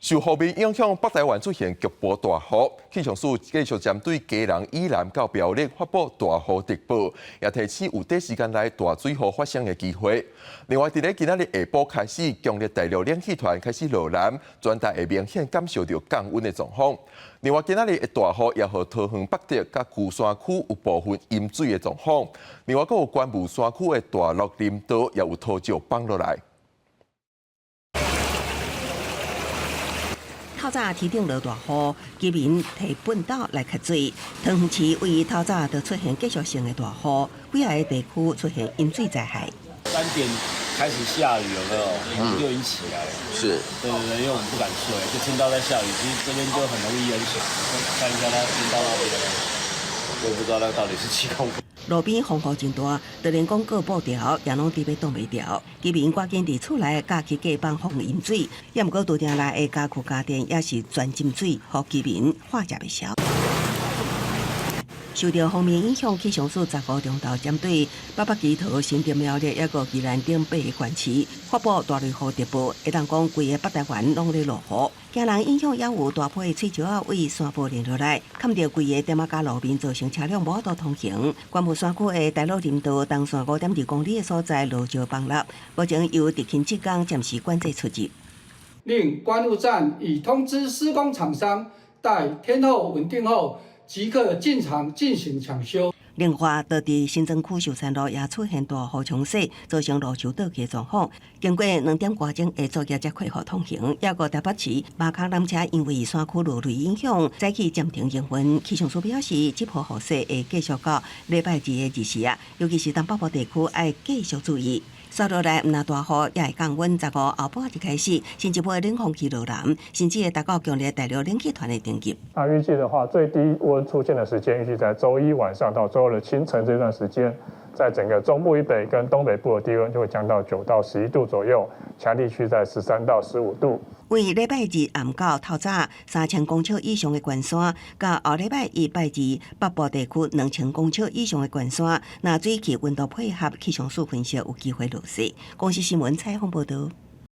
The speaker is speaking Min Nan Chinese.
受鋒面影響，北台灣出現局部大雨。氣象署繼續針對基隆以南到苗栗發布大雨特報，也提醒有短時間內大水雨發生的機會。另外，佇咧今仔日下晡開始，強烈大陸冷氣團開始落南，全台會明顯感受著降溫的狀況。另外，今仔日的大雨也予桃園北竹佮龜山區有部分淹水的狀況。另外，閣有觀霧山區的大樂林道也有土石崩落來。透早天頂落大雨，居民提畚斗來缺水。桃園市位於透早就出現繼續性的大雨，幾个地區出現淹水災害。 3點開始下雨，有沒有？就已經起來了。對對對，因為我們不敢睡，就聽到在下雨，其實這邊就很容易淹水。看一下它淹到那邊，我也不知道那到底是幾公分。路邊風雨真大，就連廣告布條也攏佇欲擋袂牢。居民趕緊佇厝內架起隔板防淹水，也毋過櫥店內的家具家電也是全浸水，予居民喝食袂消。受著鋒面影響，氣象署15中晝針對北北基桃、新竹苗栗抑閣宜蘭等八个縣市發布大雷雨特報，會當講規个北台灣攏咧落雨。驚人影響也有大批的碎石仔對山坡連落來，崁著規个店仔佮路面，造成車輛無法度通行。觀霧山區的大樂林道東線5.2公里的所在落石崩落，目前由地勤職工暫時管制出入。另觀霧站已通知施工廠商，待天候穩定後，即刻進場進行搶修。另外，佇佇新莊區壽山路也出現大雨沖洗，造成路樹倒去的狀況。經過2點外鐘的作業才恢復通行。抑閣台北市馬卡纜車因為山區落雷影響，早起暫停營運。氣象署表示，這波雨勢會繼續到禮拜二的日時啊，尤其是東北部地區愛繼續注意。紲落來，毋但大雨，也會降溫。15後半日開始，新一波冷鋒氣落南，甚至會達到強烈大陸冷氣團的等級。那預計的話，最低溫出現的時間預計在週一晚上到週二的清晨這段時間，在整個中部以北跟東北部的低溫就會降到9到11度左右，其他地區在13到15度。為禮拜二暗到透早3000公尺以上的懸山，佮後禮拜一拜二北部地區2000公尺以上的懸山，若水氣溫度配合氣象署分析，有機會落雪。公視新聞採訪報導。